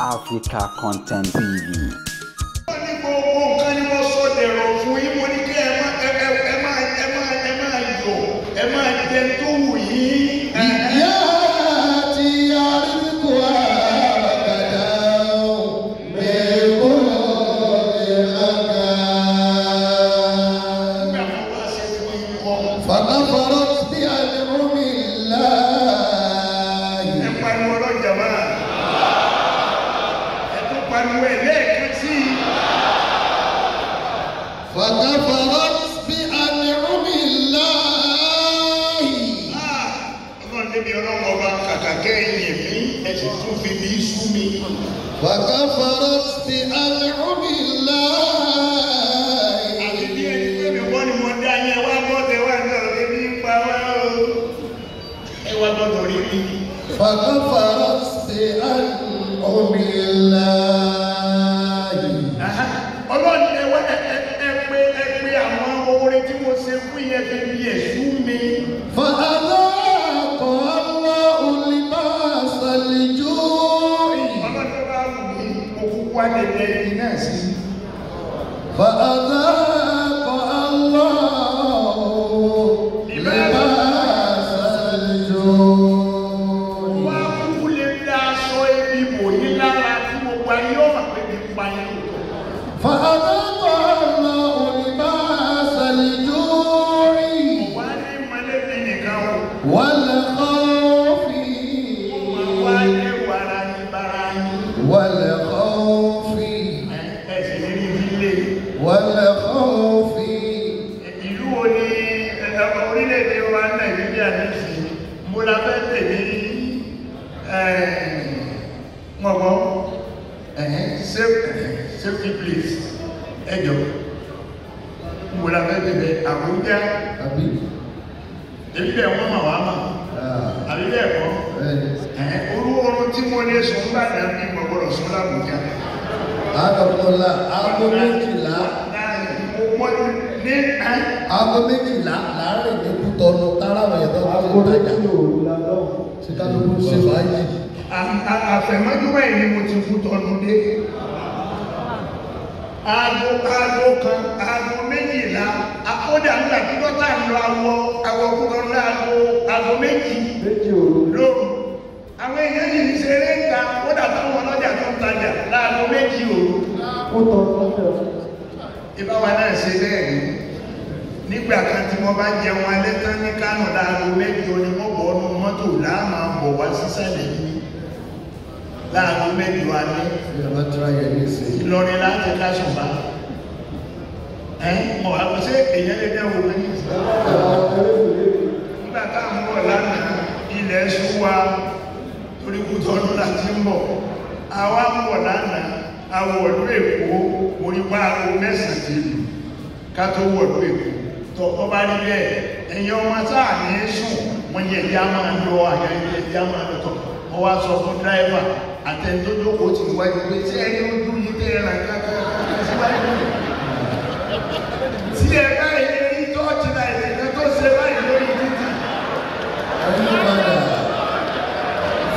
Africa Content TV. Wọ́n ní gbogbo nǹkan ni wọ́n sọ dẹ̀rọ̀ fún yín, mo ní kí ẹ má ẹ ẹ ẹ má ẹ má ẹ má yọ̀, ẹ má jẹ tó wù yín. يأتي رزقها رغدا من كل مكان. Nígbà wọn wá ṣe fún yín kọ́. فكفرت بأنعم الله. Ẹ pariwo ọlọ́jà máa. Ẹ tún pariwo ẹ̀ lẹ́ẹ̀kan sí i. فكفرت بأنعم الله. Ah, Ọlọ́run débi ọlọ́run ọba kàkà kẹ́yìn mi, ẹ sì tún fi mi sú mi. فكفرت بأنعم الله. Àti bí ẹni pé mi wọ́n ni mo dá yẹn wá bọ́tẹ̀ wá ní ọ̀rọ̀ mi ń pa wá o. Ẹ wá gbọ́dọ̀ rí mi. فكفرت بأنعم الله. Ọlọ́run ẹ wá ẹ ẹ ẹ pé ẹ pé àwọn oore tí mo ṣe fún yẹn fi bí ẹ̀sùn mi. فأذاق الله لباس الجوع. Ọlọ́run tó bá wù mí, mo kúkú wá dẹ̀dẹ̀ ẹni náà sí. فأذاق الله لباس الجوع. Wá kúkú lè dá aṣọ ebi bò yín lára tí gbogbo ayé ọ̀mà pé mi pa yín lóòótọ́. فأذاق الله لباس الجوع Wá ní mọ̀lẹ́bí nìkan o. والخوف. Wá ẹwà ara yín bára yín. والخوف. Ẹ sì ní rí ilé. والخوف. Ìlú wo ni orílẹ̀-èdè wa Nàìjíríà nísìnyí? Mo la fẹ́ tèmi mọ̀gbọ́n safety place ẹjọ́. Mo la fẹ́ tèmi Àbújá. Àbí? Èmi bẹ̀ wọ́n mà wá mà. Ah, Àbí bẹ́ẹ̀ kọ́. bẹ́ẹ̀ni. Orú oorun tí mo lè sùn bá dàbí mo gbọ́dọ̀ sùn l'Àbújá. Àgàbọ̀là aago 12. Ní ẹ́ Aago 12 láàárín ní Kútọ́nù táráwọ̀ yẹn tó Aago ń tajà. 2 òru la lọ́hùn. Ṣé kálukú ṣe fàájì? Àfẹ̀mọ́júmọ́ ẹ̀ ni mo ti fún tọ́nu dé. Aago 1, aago 12, akódà ńgbà tí dọ́tà ń lọ awọ Kútọ́nù láago aago 2 2 òru. lóru. Àwọn èèyàn yìí ń ṣeré ń ta, kódà táwọn ọlọ́jà tó ń tajà láago 2 òru. Kútọ́nù lọ́jọ́. Ìbáwa náà ṣe bẹ́ẹ̀ rí. Nígbà kan tí wọ́n bá jẹun alẹ́ tán ní Kánò láago 8 ni wọ́n bọ̀ ọ́nú mọ́tò láàmà bọ̀ wá sísàlẹ̀ yìí. Láago 8 alẹ́. Bí a bá tíra yẹn ní ìsìn. Ìlọrin láti kásùnbá. Ẹ́ mọ̀ wá pé ṣé èèyàn lè dẹ́wò ní ìsìn. Nígbà táwọn bọ̀ lánàá, ilẹ̀ ṣú wa torí Kútọ́nù láti ń bọ̀. Àwa ń bọ̀ lánàá, a wọ̀lú Èkó, mo rí pa aago 9 ti lù ká tó wọ̀lú Èkó. Tọ́ ọ bá rí bẹ́ẹ̀, ẹ̀yin ọmọ sáà ní sùn, wọ́n yẹ ẹja máa lọ àyà ilé ẹja máa lọ tọ̀. Wọ́n wá sọ fún dráìvà àtẹnitójókòó ti wájú pé tí ẹni ojú yìí tẹ́ ẹ ràn kankan síwájú. Tí ẹ báyìí rí tọ́ọ̀tì náà ìrìnà tó ṣe báyìí lórí títì. Ẹ̀yin padà.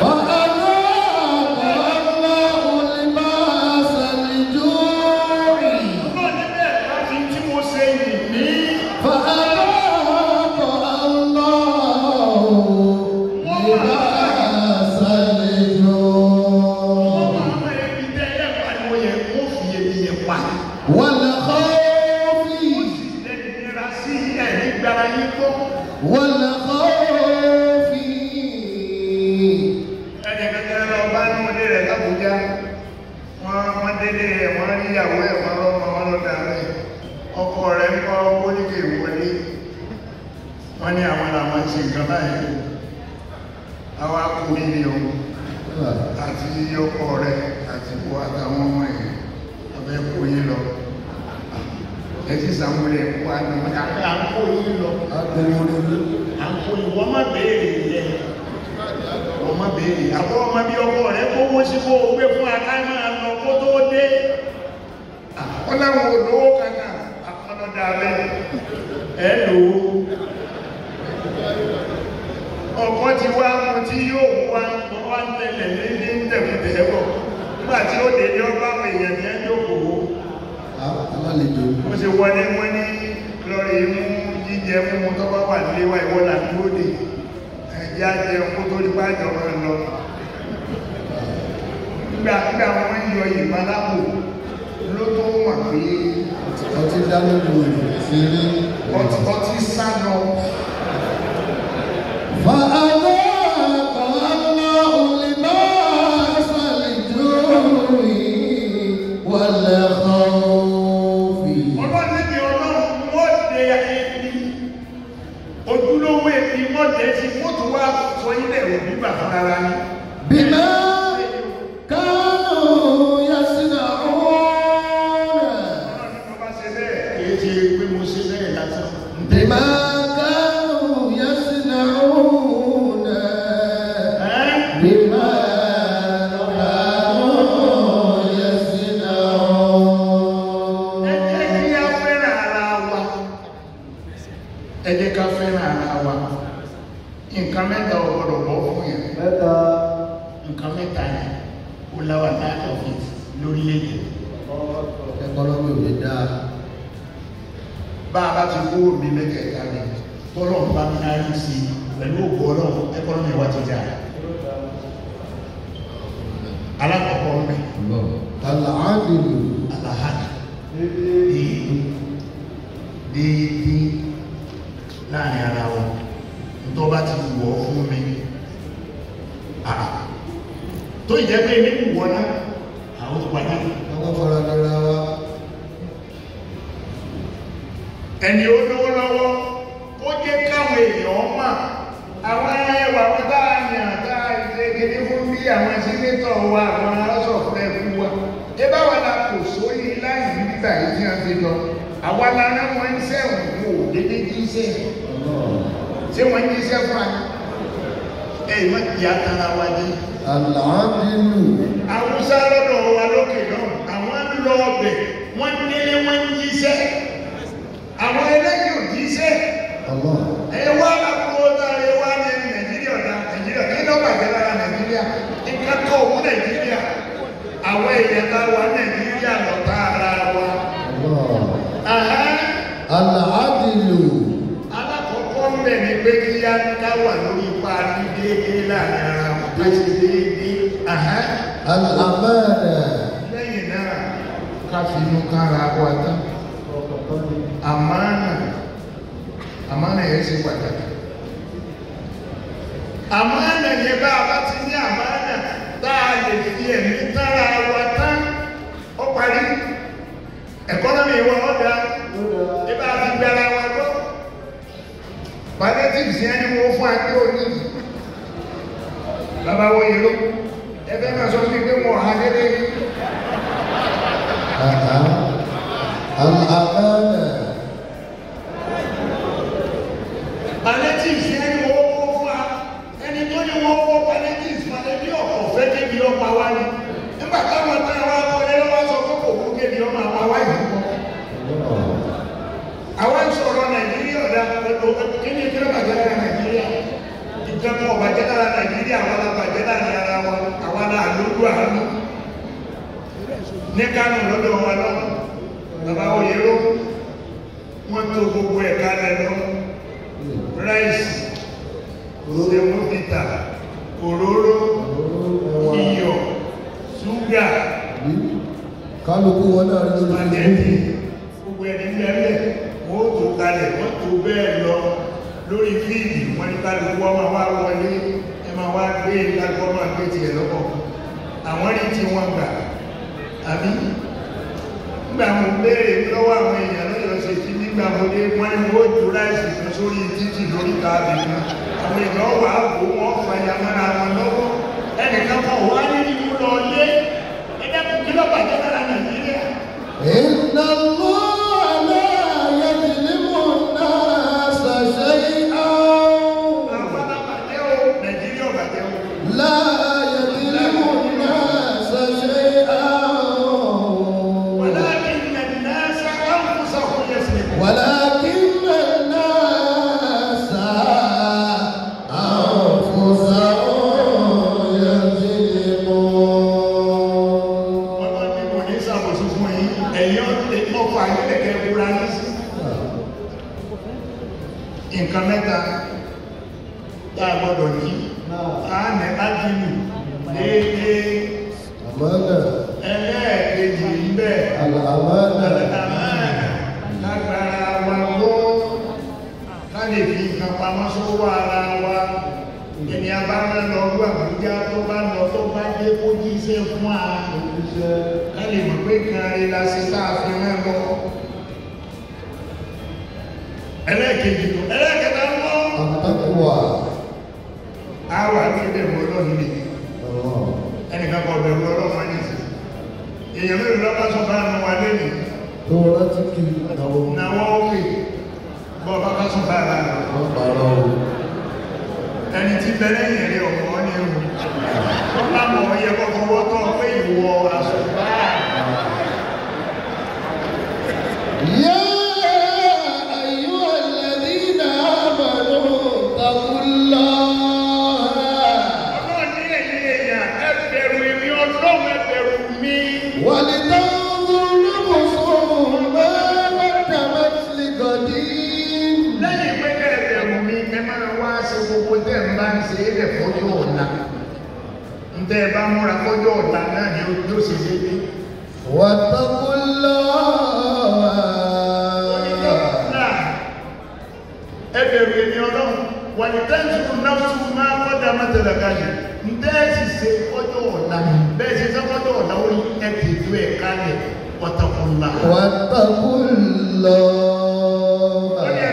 فأذاق الله لباس الجوع. Ọlọ́run ní bẹ́ẹ̀ bá fi tí mo ṣe yìí ní. فأذاق الله لباس الجوع. Wọ́n máa ma ebi tẹ́ ẹ pariwo yẹn, wọ́n fi ebi yẹn pa. والخوف. Lẹ́nu nira sí ẹ̀ nígbàrá yín gbọ́. والخوف. Ẹnì kankan lọ bá ní ilé rẹ̀ l'Ábújá. Wọ́n délé rẹ̀, wọ́n rí ìyàwó ẹ̀, wọ́n rọ́mọ, wọ́n lọ dàrẹ́. Ọkọ rẹ̀ ń kọ́ kóníkè wọlé. Wọ́n ní àwọn làwọn ṣe nǹkan báyìí. Àwa kú nílé o. Àti ọkọ rẹ̀ àti ìwọ àtàwọn ọmọ ẹ̀ abẹ́ kó yín lọ. Ẹ sì sàmúlẹ̀ kó àná à ń kó yín lọ. À ń kó yín, wọ́n má béèrè yẹn. Wọ́n má béèrè. Àbọ̀ ọmọ bí ọkọ rẹ̀ kówó sí kó o gbé fún aká máa lọ kó tó dé. Wọ́n láwọn olówó kankan àkọlọ́dà bẹ́ẹ̀. Ẹ lò ó. Ọkọ ti wá mu tí yóò wá wá ń tẹ̀lé ní tẹ̀kùtẹ̀ bọ̀. Nígbà tí ó dé ní ọba àwọn èèyàn ní ẹjọ́ kòwó. Alálejò. Ó ṣe wọlé wọ́n ní lọ́rí mú jíjẹ mú tó bá wà nílé wa ìwọ là ń dúró dè. Ẹ̀jẹ̀ á jẹun kó tó di pàjọ máa lọ. Nígbà wọn yọ ìbọn lápò ló tó mọ̀ pé Ọtí dá lórí ìṣeré. ọtí sá lọ. فأذاق الله لباس الجوع والخوف. Ọlọ́run níbi ọlọ́run wọ́n dé ebi ojúlówó ebi wọ́n dé sí wọ́n tún wá sọ ilé òbí bàbá rárá ni. بما كانوا يصنعون. Ọlọ́run ní mo bá ṣe bẹ́ẹ̀ kì í ṣe pé mo ṣe bẹ́ẹ̀ lásán. بما كانوا يصنعون. Ẹ́ بما كانوا يصنعون. ẹ jẹ́ kí á fẹ́ràn ara wa. Ẹ jẹ́ ká fẹ́ràn ara wa. Nǹkan mẹ́ta ò gbọ́dọ̀ bọ́ fún yẹn. Mẹ́ta. Nǹkan mẹ́ta yẹn ó láwà láti ọ̀fíìsì lórílẹ̀-èdè. Ẹkọnọmì ò lè dáa. Bá a bá ti kó omi mẹ́tẹ̀ẹ̀ta ni tọ́lọ́run bá mi náà rí sí i pẹ̀lú òkú ọlọ́run ẹkọ́nọ́mì wa ti jà. Alákọ̀ọ́kọ́ ń bẹ̀ Àlàádìlù. alahadi Dédé. déédéé láàrin ara wọn tó bá ti wọ̀ ọ́ fún mi àà tó ìjẹ́ pé mi wọ̀ náà àwọn tó padà Àwọn fara nira wa. ẹni ó lówó lọ́wọ́ ó jẹ́ káwọn èèyàn mọ̀ àwọn ẹwà wọn tá a yàn tá a ṣe kéde fún bí àwọn sínétọ̀ wa àwọn aṣọ̀fẹ́ fún wa ẹ bá wa la kò sórí láì nígbà yìí tí wọ́n fi lọ àwa la rán wọn ń sẹ́wọ̀n wò dédé jíṣẹ́ ṣé wọ́n ń jíṣẹ́ fún wa ẹ ìmọ̀ ìyá tara wa jẹ́ Àlàádìlù. Haúsá lọ́dọ̀ wa lókè náà àwọn ń lọ ọbẹ̀ wọ́n nílé wọ́n ń jíṣẹ́ àwọn ẹlẹ́yìn ò jíṣẹ́ Allah. ẹ wá lápò táyé wá ní Nàìjíríà ọ̀dà Nàìjíríà kí ló bàjẹ́ lára Nàìjíríà nǹkan kọ́ òun Nàìjíríà àwọn èèyàn tá wà Nàìjíríà lọ́tà ara wa. Allah. Àhá, Àlàádìlù. alákọ̀ọ́kọ́ ń bẹ̀ ni pé kí á ká wà lórí ipa ní déédéé láàrin ara wọn ká ṣe déédéé. Àhá, Àlàmánà. lẹ́yìn náà ká finú kára wa tán. Ọkàn tán ni. Àmánà àmánà yẹn ṣe pàtàkì. Àmánà yẹn bá a bá ti ní àmánà tá a lè fi ẹ̀mí tára wa tán ó parí. Ẹ̀kọ́nọ́mì wa ó dáa Ó dáa. ẹ bá a fi gbára wa gbọ́. Palliative yẹn ni mo fún akẹ́ òní. Bàbá wo yìí ló ẹ fẹ́ máa sọ fún mi pé mo hà dédé yìí. Àlàmánà. Palliative yẹn ni wọ́n kó fún wa. Ẹni tó ní wọ́n kó palliative palliative ọkọ̀ fẹ́ kébi ọpa wá ni. Nígbà táwọn táwọn wá kọ́ ẹ lọ́wọ́ sọ fún kò kó kébi ọmọ àwa wá yìí kọ́. Àwa ń sọ̀rọ̀ Nàìjíríà ọ̀dà kí ni kí ló bàjẹ́ lára Nàìjíríà? Ìjọba ò bàjẹ́ lára Nàìjíríà, àwa la bàjẹ́ láàrin ara wa, àwa la lójú àánú. Ní Kánò lọ́dọ̀ wa lọ́wọ́, bàbá Oyèrò, wọ́n tó gbogbo ẹ̀ka lẹ̀ lọ. Ráìsì, sẹ̀móvità, òróró, iyọ̀, ṣúgà, Kálukú wọn náà rí lórí spaghetti, gbogbo ẹni lẹ́lẹ̀, wọ́n tó kalẹ̀, wọ́n tó bẹ́ẹ̀ lọ lórí fíìdì, wọ́n ní kálukú ọmọ wa wọlé, ẹ máa wá gbé kálukú ọmọ gbé tiẹ̀ lọ́kọ̀. Àwọn rí tí wọ́n gbà, àbí? Nígbà mo béèrè lọ́wọ́ àwọn èèyàn lọ́yọ̀ ṣe ti nígbà mo dé, wọ́n ní wọ́n ju ráìsì kan sórí títì lórí káàbì kan. Àwọn èèyàn wà á bò wọ́n fàyà mọ́ra wọn lọ́wọ́. Ẹnìkan kan wà nínú lọ lé. Ẹ dákun kí ló bàjẹ́ lára Nàìjíríà? Inna Allah la yadhlimu an-nasa shay'an. Àwọn alábàjẹ́ o, Nàìjíríà ò bàjẹ́ o. La yadhlimu an-nasa shay'an. ولكن الناس أنفسهم يسلمون. ولكن الناس أنفسهم يظلمون. Déédéé. Àmánà. Ẹlẹ́ẹ̀kejì ń bẹ. Àmánà. Àmánà. Lágbára wa gbọ́. Ká lè fi nǹkan pamọ́ sọ́wọ́ ara wa. Ẹni a bá rán lọ rú Àbújá tó bá lọ tó bá dé kó jíṣẹ́ fún wa. Ká lè mọ̀ pé kan rí la ṣe tá a fi rán lọ. Ẹlẹ́ẹ̀kejì lọ. Ẹlẹ́ẹ̀kẹta ń bọ̀. Àtàkùwà. A wà ní ìbẹ̀rù Ọlọ́run nìyí. Ẹnìkan kọ̀ bẹ̀rù Ọlọ́run wọn ní ìsìn. Èèyàn mélòó lọ́ba sọ bá nu wa lẹ́yìn. Tó rántí kí náwó. Náwó òkè. Bọ́ ọba bá sọ bá ara rẹ̀. Wọ́n pààrọ̀ o. Ẹni tí bẹ lẹ́yìn rẹ̀ ọ̀pọ̀ ní ewu. Wọ́n bá mọ̀ ọ́ yẹ kọ́kọ́ wọ́tọ̀ pé ìwọ aṣọ bá. يا أيها الذين آمنوا اتقوا الله. Ọlọ́run ní ẹ̀yin èèyàn ẹ bẹ̀rù èmi Ọlọ́run ẹ bẹ̀rù mi. ولتنظر نفس ما قدمت لغد. Lẹ́yìn pé kẹ́ ẹ bẹ̀rù mi, ẹ máa wá ṣe gbogbo tẹ́ ẹ bá ń ṣe é lẹ̀ fọ́jọ́ ọ̀la. Ntẹ́ ẹ bá múra fọ́jọ́ ọ̀la náà ni yóò ṣe déédéé. واتقوا الله. Ẹ bẹ̀rù èmi Ọlọ́run, wàlítẹ́ǹsù náfṣù máa kọ́dà mọ́tẹ̀lẹ̀kájì. Ntẹ́ ẹ sì ṣe fọ́jọ́ ọ̀la, bẹ́ẹ̀ ṣe ṣe fọ́jọ́ ọ̀la ó ní ẹ tètè ẹ̀ kalẹ̀ wattaqullah. واتقوا Ó ní ẹ الله.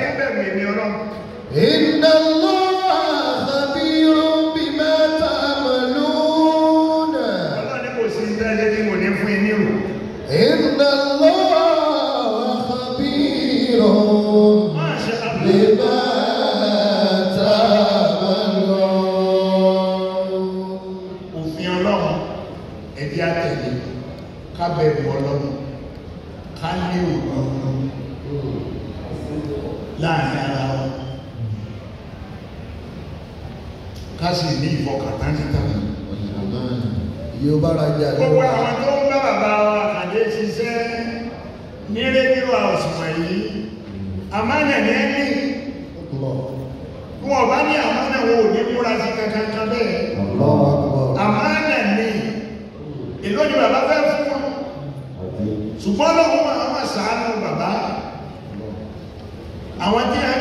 tún bẹ̀rù èmi Ọlọ́run. إن الله خبير بما تعملون. Ọlọ́run ní kò sí ìdájẹ́ tí mo ní fún yín nírò. إن الله خبير Máa ṣe àbúrò. بما تعملون. Òfin Ọlọ́run ẹ̀dí àtẹ̀lé ká bẹ̀rù Ọlọ́run ká ní òdodo láàrin ara wa ká sì ní ìfọkàntán níta. Yóò bára jà Gbogbo àwọn tó ń bá bàbá wa Àkàndé ṣiṣẹ́ ní rédíò àwòsàn yìí àmánà ní ẹni wọn bá ní àmánà wọn ò ní múra sí kankan kan bẹ́ẹ̀. Allahu Akbar. Àmánà ní èló ni bàbá fẹ́ fún wọn ṣùgbọ́n lọ́wọ́ máa ma ṣàánú bàbá àwọn tí a ń